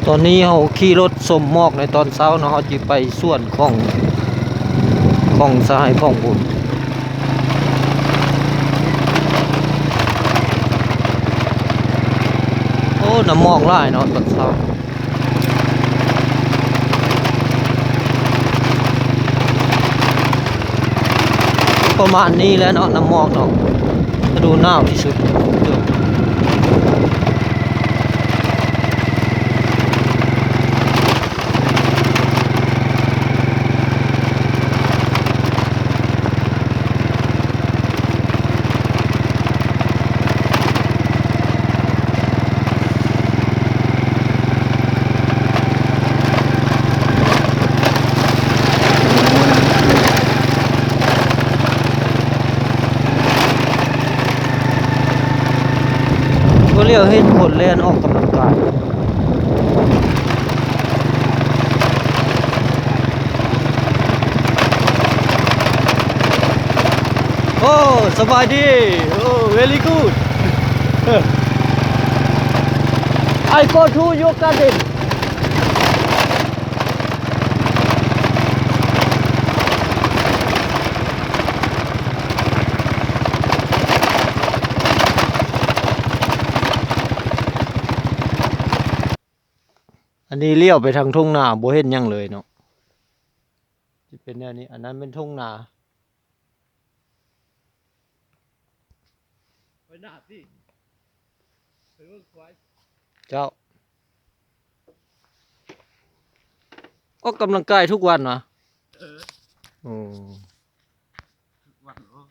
ຕອນນີ້ເຮົາຂີ່ລົດຊົມໝອກໃນຕອນເຊົ້າເນາະ, ເຮົາຊິໄປສວນຂອງ ຂອງສະຫາຍຜ່ອງບຸນ. ໂອ້ ນ້ຳໝອກຫຼາຍເນາະຕອນເຊົ້າ. ປະມານນີ້ແຫຼະເນາະ ນ້ຳໝອກເນາະ ລະດູໜາວທີ່ສຸດ. ບໍ່ຫຼຽວເຫັນຄົນແລ່ນອອກກຳລັງກາຍ. Oh, ສະບາຍດີ. Oh, very good. I go to your garden. ອັນນີ້ລ້ຽວໄປທາງທົ່ງນາ ບໍ່ເຫັນຫຍັງເລີຍເນາະ. ຊິເປັນແນວນີ້ ອັນນັ້ນແມ່ນທົ່ງນາ. ໄປໜ້າຕິ ໄປເບິ່ງຄວາຍ. ເຈົ້າ ອອກກຳລັງກາຍທຸກວັນຫວາ? ເອີ ໂອ້ ທຸກວັນ. ໂອ້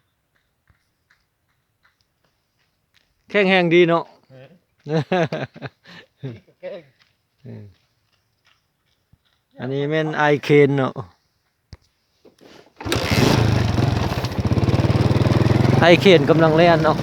ແຂງແຮງດີເນາະ. ເອີ ແຂງ ເອີ ອັນນີ້ແມ່ນອ້າຍເຄນເນາະ. ອ້າຍເຄນກຳລັງແລ່ນເນາະ.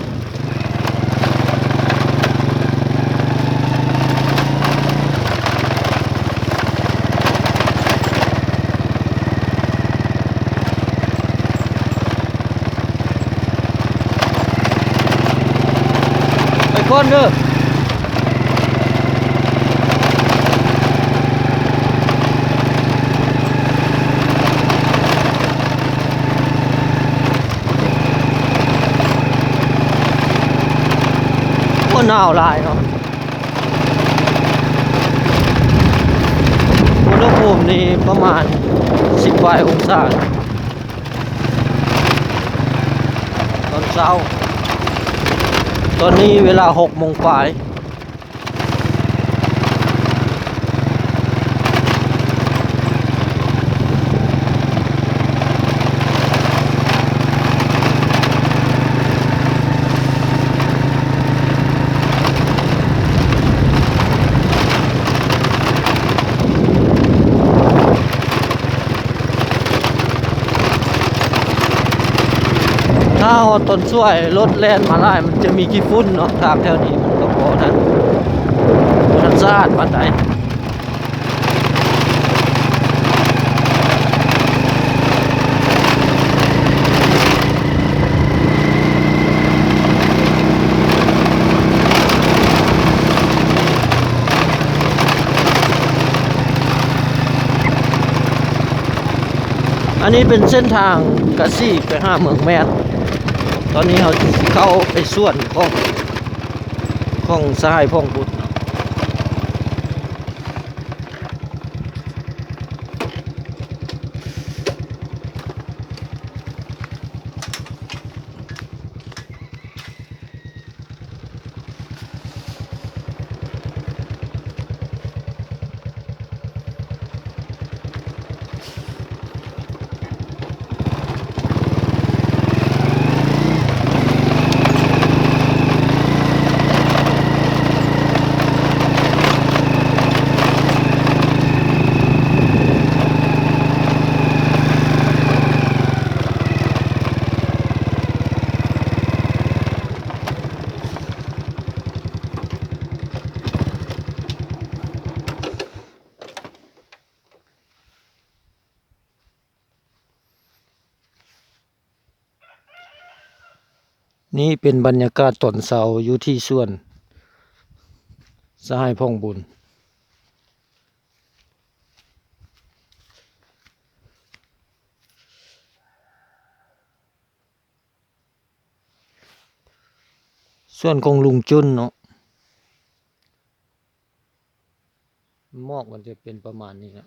ໄປກ່ອນເດີ. ໂອ້ ໜາວຫຼາຍເນາະ. ອຸນຫະພູມນີ້ປະມານສິບປາຍອົງສາ ຕອນເຊົ້າ. ຕອນນີ້ເວລາຫົກໂມງປາຍ. ຖ້າຮອດຕອນສວຍ ລົດແລ່ນມາຫຼາຍ ມັນຈະມີຂີ້ຝຸ່ນເນາະ. ທາງແຖວນີ້ມັນກໍບໍ່ນັ້ນ ບໍ່ທັນສະອາດປານໃດ. ອັນນີ້ເປັນເສັ້ນທາງກະສີໄປຫາເມືອງແມດ. ຕອນນີ້ເຮົາຊິເຂົ້າໄປສວນຂອງ ຂອງສະຫາຍຜ່ອງບຸນ. ນີ້ເປັນບັນຍາກາດຕອນເຊົ້າຢູ່ທີ່ສວນສະຫາຍຜ່ອງບຸນ. ສວນຂອງລຸງຈຸນເນາະ ໝອກມັນຈະເປັນປະມານນີ້ແຫຼະ.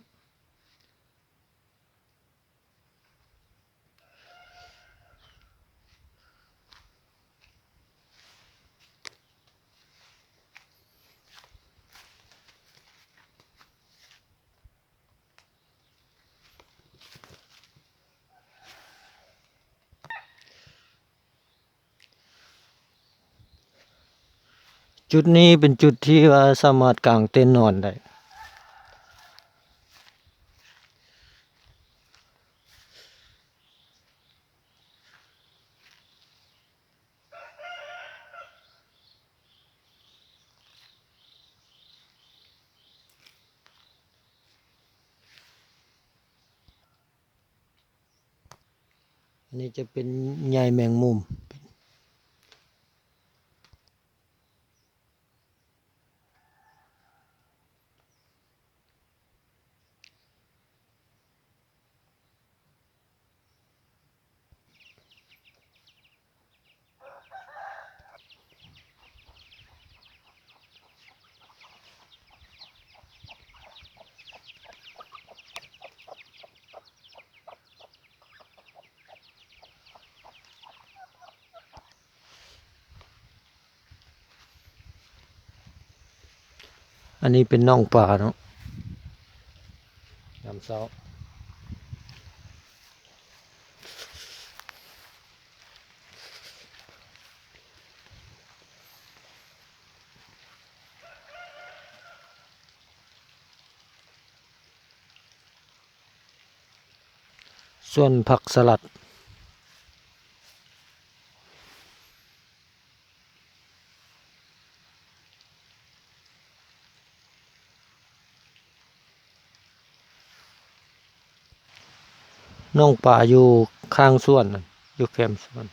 ຈຸດນີ້ເປັນຈຸດທີ່ວ່າສາມາດກາງເຕັນນອນໄດ້. ອັນນີ້ຈະເປັນໃຍແມງມຸມ. ອັນນີ້ເປັນໜອງປາເນາະ ຍາມເຊົ້າ. ສວນຜັກສະຫຼັດ. ໜອງປາຢູ່ຂ້າງສວນ ຢູ່ແຄມສວນ.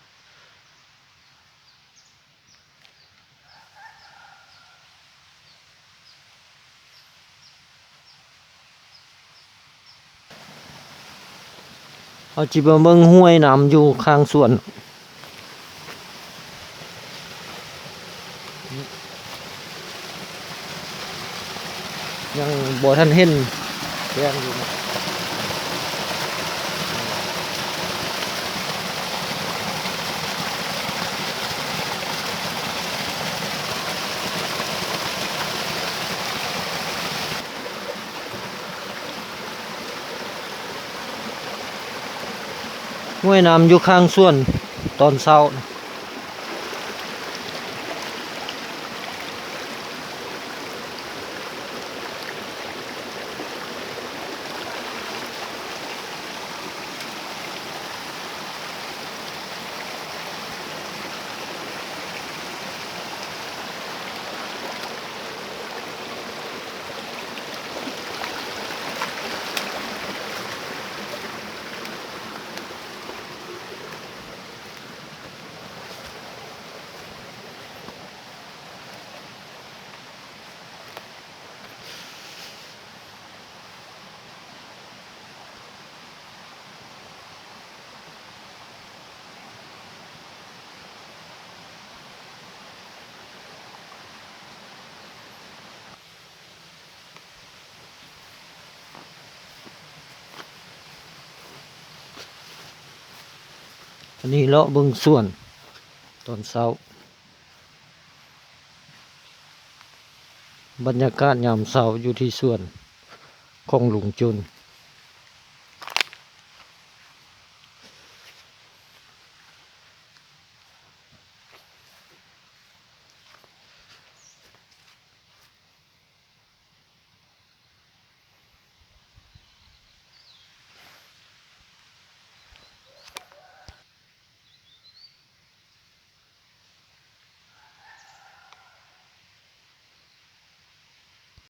ເຮົາຊິມາເບິ່ງຫ້ວຍນ້ຳຢູ່ຂ້າງສວນ. ຍັງບໍ່ທັນເຫັນແຈ້ງຢູ່. ຫ້ວຍນ້ຳຢູ່ຂ້າງສວນຕອນເຊົ້າ. ອັນນີ້ເລາະເບິ່ງສວນຕອນເຊົ້າ. ບັນຍາກາດຍາມເຊົ້າຢູ່ທີ່ສວນຂອງລຸງຈຸນ.